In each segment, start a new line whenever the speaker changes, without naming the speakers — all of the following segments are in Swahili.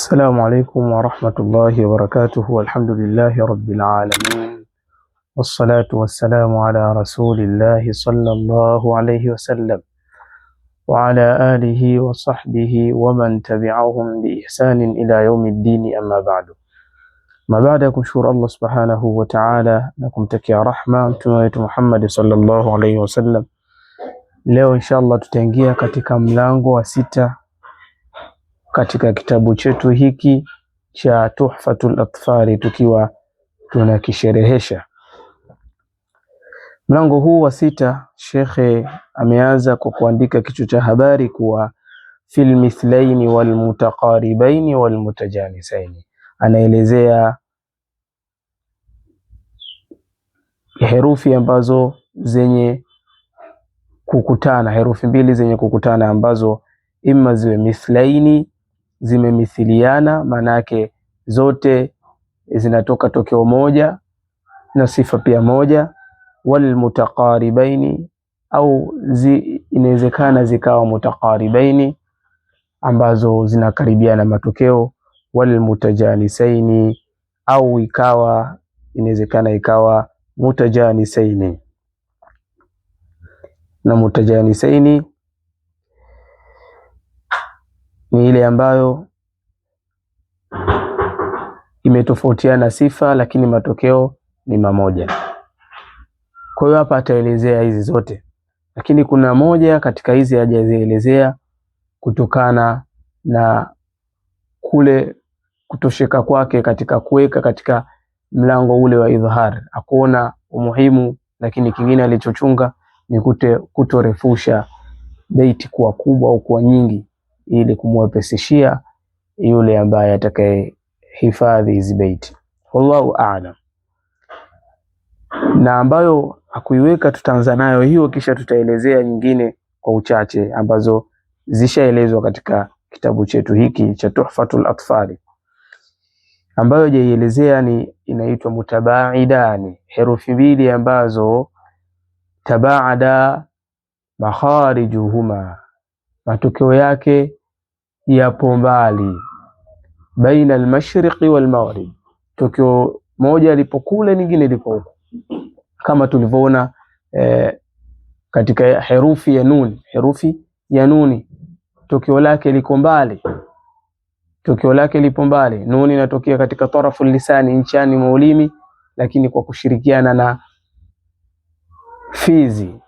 Assalamu alaikum warahmatullahi wabarakatuhu. Alhamdulillahi rabbil alamin wassalatu wassalamu ala rasulillahi sallallahu alayhi wasallam wa ala alihi wa sahbihi wa man tabi'ahum bi ihsanin ila yaumiddini, amma ba'du. Ma baada ya kumshukuru Allah subhanahu wa ta'ala na kumtakia rahma mtume wetu Muhammad sallallahu alayhi wasallam, leo inshallah tutaingia katika mlango wa 6 katika kitabu chetu hiki cha Tuhfatul Atfali tukiwa tunakisherehesha. Mlango huu wa 6, shekhe ameanza kwa kuandika kichwa cha habari kuwa fil mithlaini wal mutaqaribaini wal mutajanisaini. Anaelezea herufi ambazo zenye kukutana, herufi mbili zenye kukutana ambazo imma ziwe mithlaini, zimemithiliana, maana yake zote zinatoka tokeo moja na sifa pia moja, wal mutaqaribaini, au inawezekana zikawa mutaqaribaini ambazo zinakaribiana matokeo, wal mutajanisaini, au ikawa inawezekana ikawa mutajanisaini. Na mutajanisaini ni ile ambayo imetofautiana sifa lakini matokeo ni mamoja. Kwa hiyo hapa ataelezea hizi zote, lakini kuna moja katika hizi hajazielezea kutokana na kule kutosheka kwake katika kuweka katika mlango ule wa idhhar, akuona umuhimu, lakini kingine alichochunga ni kutorefusha beiti kuwa kubwa au kuwa nyingi, ili kumwepesishia yule ambaye atakayehifadhi hizi beiti. Wallahu a'lam. Na ambayo hakuiweka tutaanza nayo hiyo, kisha tutaelezea nyingine kwa uchache ambazo zishaelezwa katika kitabu chetu hiki cha Tuhfatul Atfali. Ambayo hajaielezea ni inaitwa mutabaidani, herufi mbili ambazo tabaada makharijuhuma, matokeo yake yapo mbali, baina almashriqi walmaghrib, tokeo moja lipo kule, nyingine lipo huko, kama tulivyoona katika herufi ya nun. Herufi ya nuni tokeo lake liko mbali, tokeo lake lipo mbali. Nuni inatokea katika tarafu lisani, nchani mwa ulimi, lakini kwa kushirikiana na fizi,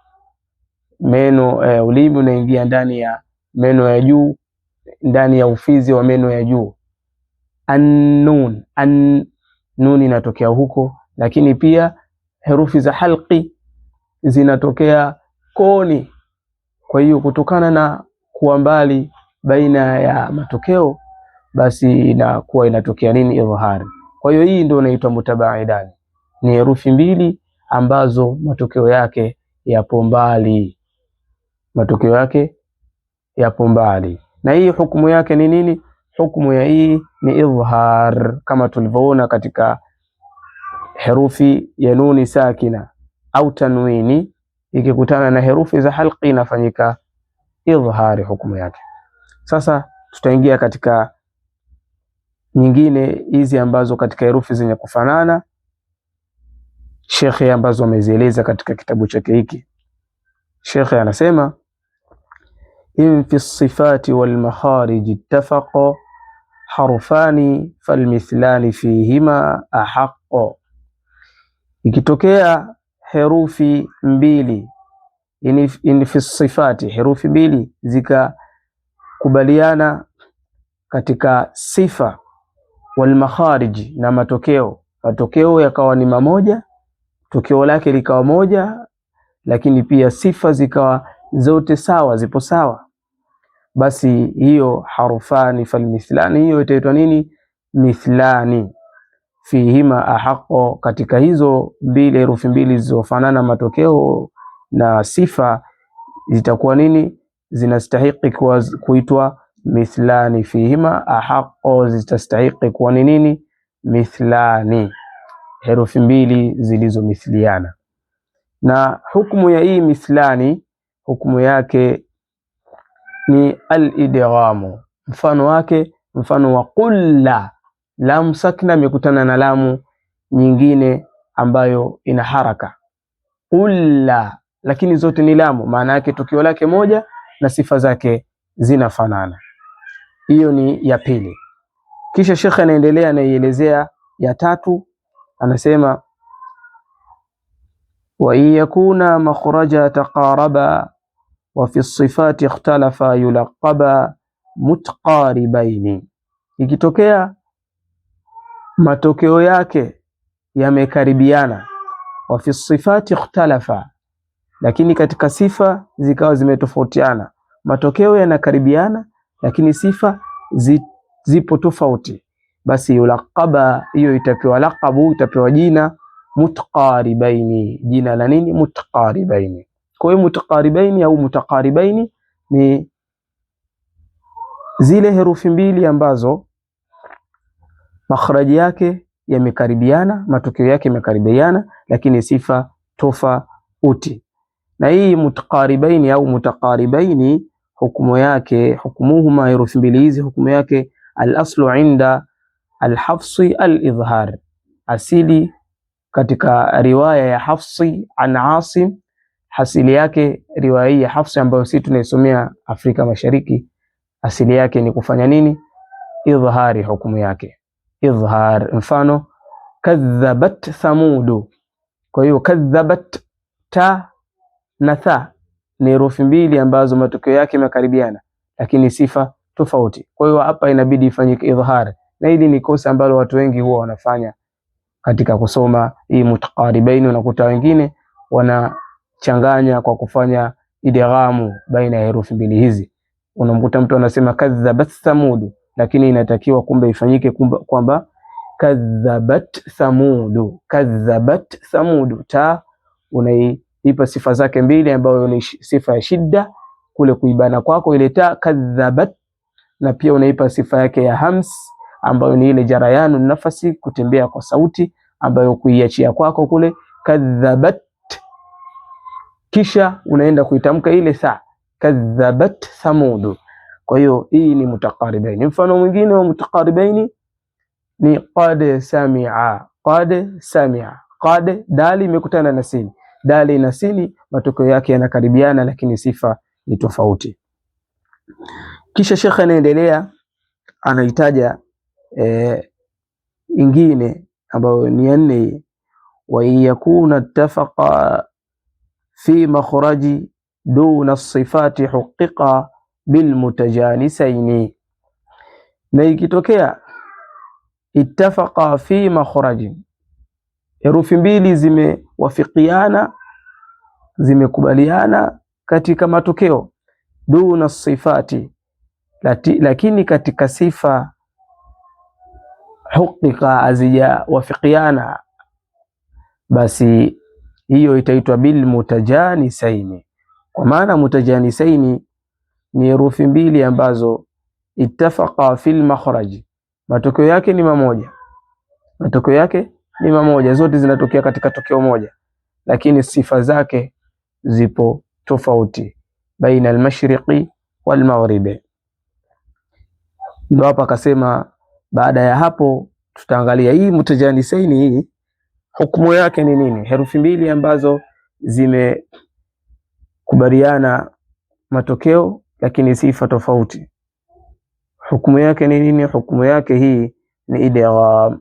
meno, ulimi unaingia ndani ya meno ya juu, ndani ya ufizi wa meno ya juu. An-nun, an nun inatokea huko, lakini pia herufi za halqi zinatokea koni. Kwa hiyo kutokana na kuwa mbali baina ya matokeo, basi inakuwa inatokea nini? Idhhari. Kwa hiyo hii ndio inaitwa mutabaidani, ni herufi mbili ambazo matokeo yake yapo mbali, matokeo yake yapo mbali. Na hii hukumu yake ni nini? Hukumu ya hii ni idhhar, kama tulivyoona katika herufi ya nuni sakina au tanwini ikikutana na herufi za halqi inafanyika idhhari hukumu yake. Sasa tutaingia katika nyingine hizi ambazo katika herufi zenye kufanana shekhe ambazo amezieleza katika kitabu chake hiki. Shekhe anasema in fi sifati wal makharij ittafaqa harfani falmithlani fihima ahaqqo, ikitokea herufi mbili in fi sifati, herufi mbili zikakubaliana katika sifa, wal makharij, na matokeo, matokeo yakawa ni mamoja, tokeo lake likawa moja, lakini pia sifa zikawa zote sawa, zipo sawa, basi hiyo harufani falmithlani, hiyo itaitwa nini? Mithlani fihima ahaqo, katika hizo mbili herufi mbili zilizofanana matokeo na sifa zitakuwa nini? Zinastahiki kuitwa mithlani. Fihima ahaqo, zitastahiki kuwa ni nini? Mithlani, herufi mbili zilizomithiliana. Na hukumu ya hii mithlani, hukumu yake ni al-idghamu. Mfano wake Mfano wa qulla, lamu sakna imekutana na lamu nyingine ambayo ina haraka qulla, lakini zote ni lamu, maana yake tukio lake moja na sifa zake zinafanana. Hiyo ni ya pili. Kisha shekhe anaendelea anaielezea ya tatu, anasema wa in yakuna makhraja taqaraba wa fi sifati ikhtalafa yulaqaba mutqaribaini, ikitokea matokeo yake yamekaribiana, wa fi sifati ikhtalafa, lakini katika sifa zikawa zimetofautiana, matokeo yanakaribiana, lakini sifa zipo tofauti, basi yulaqaba, hiyo itapewa laqabu, itapewa jina mutqaribaini. Jina la nini? Mutqaribaini. Kwa hiyo mutqaribaini au mutaqaribaini ni zile herufi mbili ambazo makhraji yake yamekaribiana, matokeo yake yamekaribiana, lakini sifa tofauti. Na hii mutqaribaini au mutaqaribaini hukumu yake, hukumuhuma, herufi mbili hizi hukumu yake al-aslu inda al-hafsi al-idhhar, asili katika riwaya ya Hafsi an Asim, asili yake riwaya hii ya Hafsi ambayo sisi tunaisomea Afrika Mashariki, asili yake ni kufanya nini? Idhhari, hukumu yake idhhar. Mfano kadhabat thamudu. Kwa hiyo kadhabat, ta na tha ni herufi mbili ambazo matokeo yake yamekaribiana, lakini sifa tofauti. Kwa hiyo hapa inabidi ifanyike idhhar, na hili ni kosa ambalo watu wengi huwa wanafanya katika kusoma hii mutaqaribaini. Unakuta wengine wanachanganya kwa kufanya idghamu baina ya herufi mbili hizi. Unamkuta mtu anasema kadhabat thamudu, lakini inatakiwa kumbe ifanyike kwamba kadhabat thamudu, kadhabat thamudu. Ta unaipa sifa zake mbili, ambayo ni sifa ya shidda kule kuibana kwako ile ta kadhabat, na pia unaipa sifa yake ya hams ambayo ni ile jarayanu nafasi, kutembea kwa sauti, ambayo kuiachia kwako kule kadhabat, kisha unaenda kuitamka ile sa kadhabat thamudu. Kwa hiyo hii ni mutaqaribaini. Mfano mwingine wa mutaqaribaini ni qad samia, qad samia, qad dali imekutana na sini, dali na sini, matokeo yake yanakaribiana, lakini sifa ni tofauti. Kisha shekhe anaendelea anaitaja ingine ambayo ni ya nne, wa in yakuna ittafaqa fi makhraji duna sifati huqiqa bilmutajanisaini, na ikitokea ittafaqa fi makhraji, herufi mbili zimewafikiana zimekubaliana katika matokeo, duna sifati, lakini katika sifa huqiqa hazijawafikiana, basi hiyo itaitwa bil mutajanisaini. Kwa maana mutajanisaini ni herufi mbili ambazo ittafaqa fil makhraji, matokeo yake ni mamoja, matokeo yake ni mamoja, zote zinatokea katika tokeo moja, lakini sifa zake zipo tofauti, baina almashriqi walmaghribi. Ndio hapa akasema, baada ya hapo tutaangalia hii mutajanisaini hii hukumu yake ni nini? Herufi mbili ambazo zimekubaliana matokeo lakini sifa tofauti, hukumu yake ni nini? Hukumu yake hii ni idgham.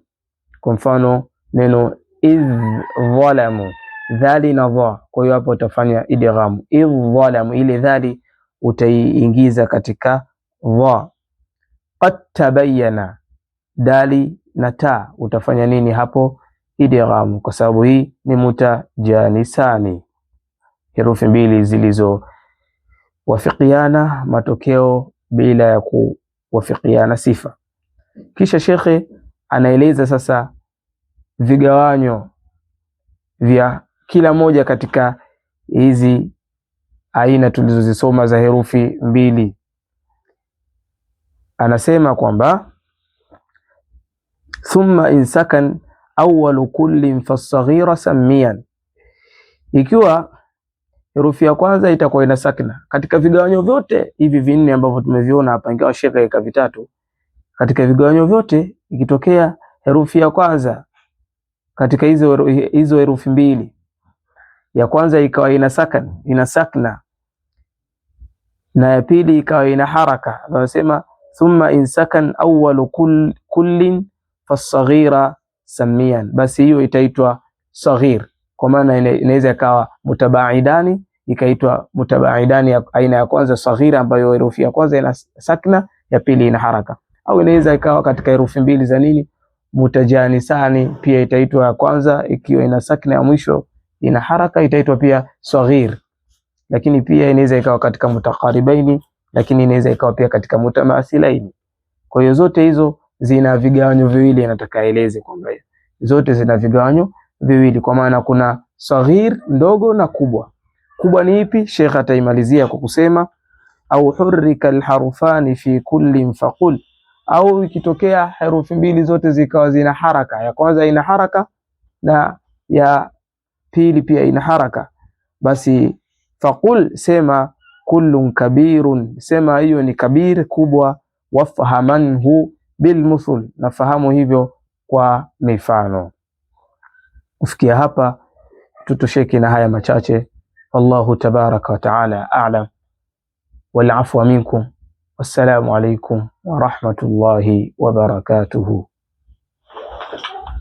Kwa mfano neno idh dhalamu, dhali na dha, kwa hiyo hapo utafanya idgham. Idh dhalamu, ile dhali utaiingiza katika dha. Qad tabayyana, dali na ta, utafanya nini hapo? Idgham, kwa sababu hii ni mutajanisani, herufi mbili zilizowafikiana matokeo bila ya kuwafikiana sifa. Kisha shekhe anaeleza sasa vigawanyo vya kila moja katika hizi aina tulizozisoma za herufi mbili. Anasema kwamba thumma in sakan awwalu kullin fasaghira samian, ikiwa herufi ya kwanza itakuwa ina sakna katika vigawanyo vyote hivi vinne ambavyo tumeviona hapa, ingawa shekhe ika vitatu. Katika vigawanyo vyote ikitokea herufi ya kwanza katika hizo herufi mbili, ya kwanza ikawa ina sakan, ina sakna, na ya pili ikawa ina haraka, wanasema thumma in sakan awwalu kullin fasaghira samian, basi hiyo itaitwa saghir, kwa maana inaweza ikawa mutabaidani, ikaitwa mutabaidani ya aina ya kwanza saghira, ambayo herufi ya kwanza ina sakna, ya pili ina haraka, au inaweza ikawa katika herufi mbili za nini mutajanisani, pia itaitwa ya kwanza ikiwa ina sakna, ya mwisho ina haraka, itaitwa pia saghir. Lakini pia inaweza ikawa katika mutaqaribaini, lakini inaweza ikawa pia katika mutamathilaini. Kwa hiyo zote hizo zina vigawanyo viwili, nataka eleze kwamba zote zina vigawanyo viwili, kwa maana kuna saghir ndogo na kubwa. Kubwa ni ipi? Sheikh ataimalizia kwa kusema au hurrika alharfani fi kullin faqul, au ikitokea herufi mbili zote zikawa zina haraka, ya kwanza ina haraka na ya pili pia ina haraka, basi faqul, sema kullun kabirun, sema hiyo ni kabir kubwa. Wafhamanhu bilmuthul, nafahamu hivyo kwa mifano. Kufikia hapa tutosheke na haya machache. Wallahu tabaraka wa taala a'lam, wal afwa minkum. Wassalamu alaikum wa rahmatullahi wa barakatuhu.